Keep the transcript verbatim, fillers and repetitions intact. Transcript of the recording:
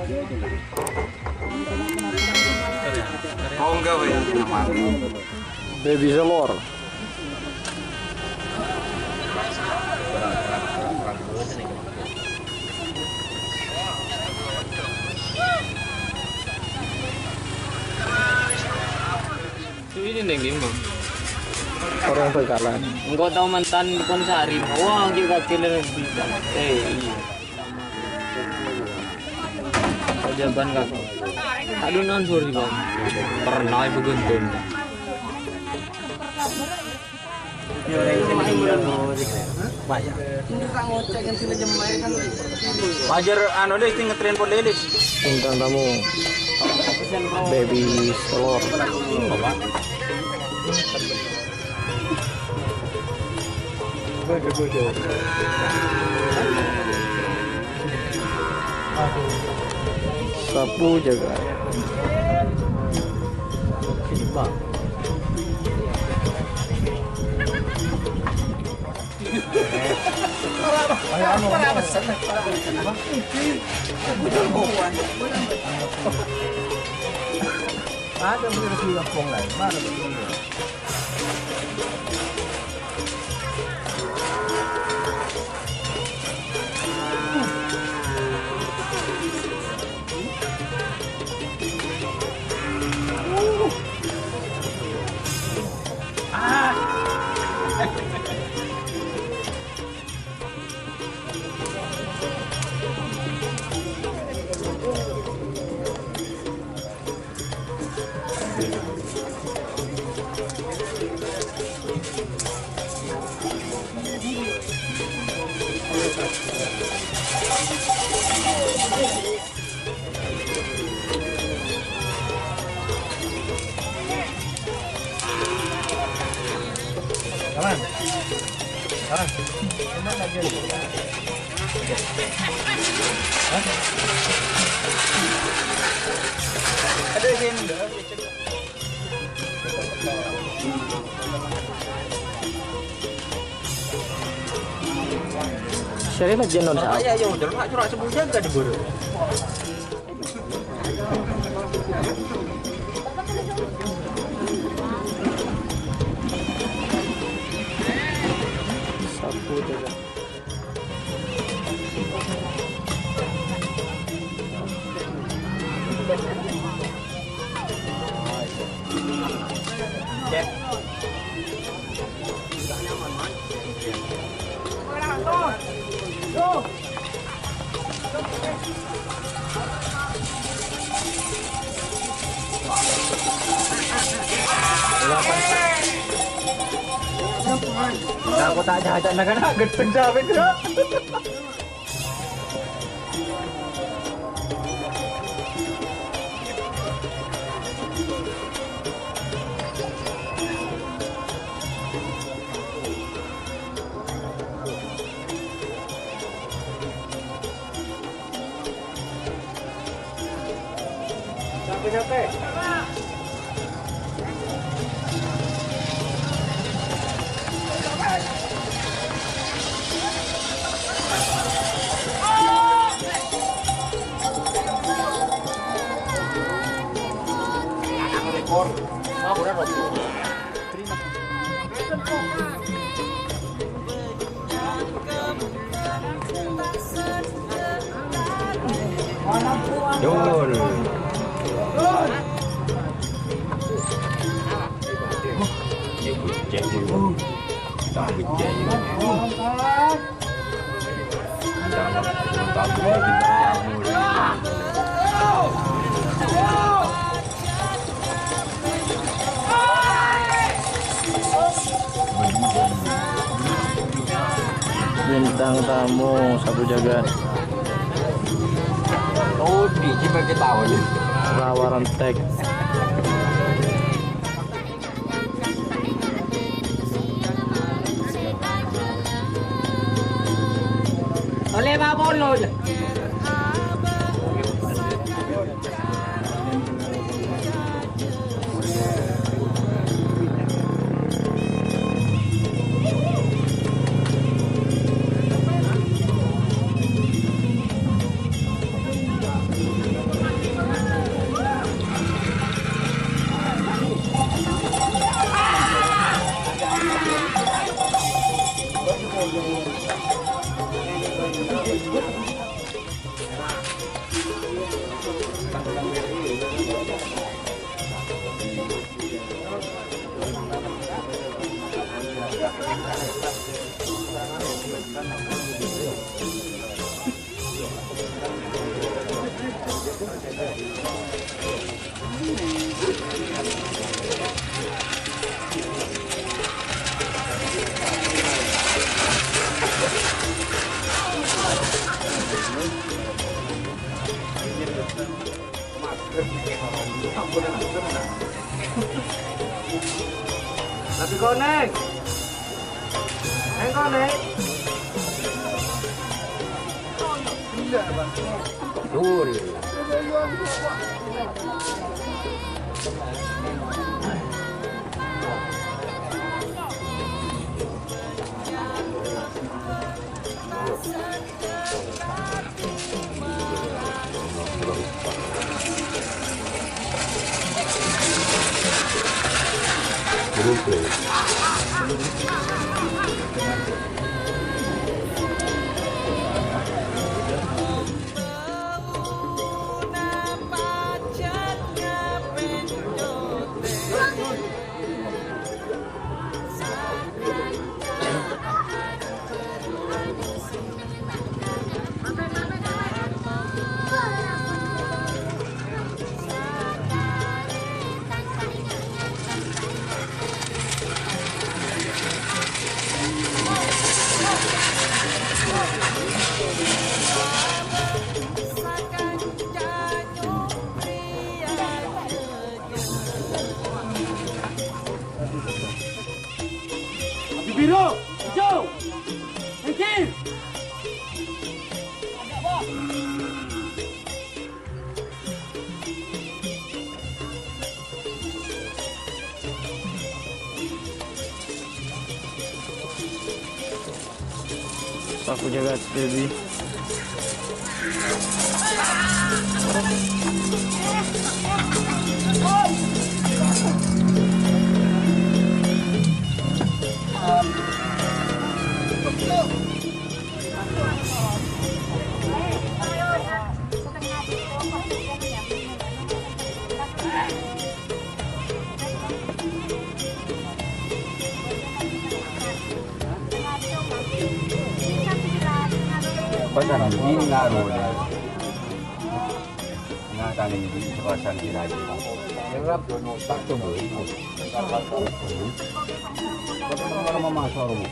Oh, enggak, Pak, ya, aman. Baby Selor. Ini neng lima. Orang Bangkalan. Engko' tao mantan di Ponsari. Wah, kita kira bisa. Eh, iya. Pajaban, Kak. Aduh, non, sorry, Bang. Pernah ibu gendong. Wajar, anu, deh, sing ngetren pon lelis. Bintang tamu, Baby Selor. Sapu jagat. Ada yang harus di kampung lain. Mana betul? Aman. Aman. Hah? Ada sini. Seri aja non. Ora ya, ya, udah, Pak, curang sembuh jaga di buru. Sapu jaga. Aku tak ajak anak-anak gedeng sampai gerak. Yun. Bintang tamu sapu jagat. Oh, di, di bagi tahu nih. Rawa Rentek. Oleh Pak Polo. Tapi konek. Engko', Nek. Dul. Biru, hijau, minggir. Sapu jagat, baby. Pasaran ini ngaruh. Ngakan ini sepasang di lagi. Tak tunggu. Kalau mau masuk rumah.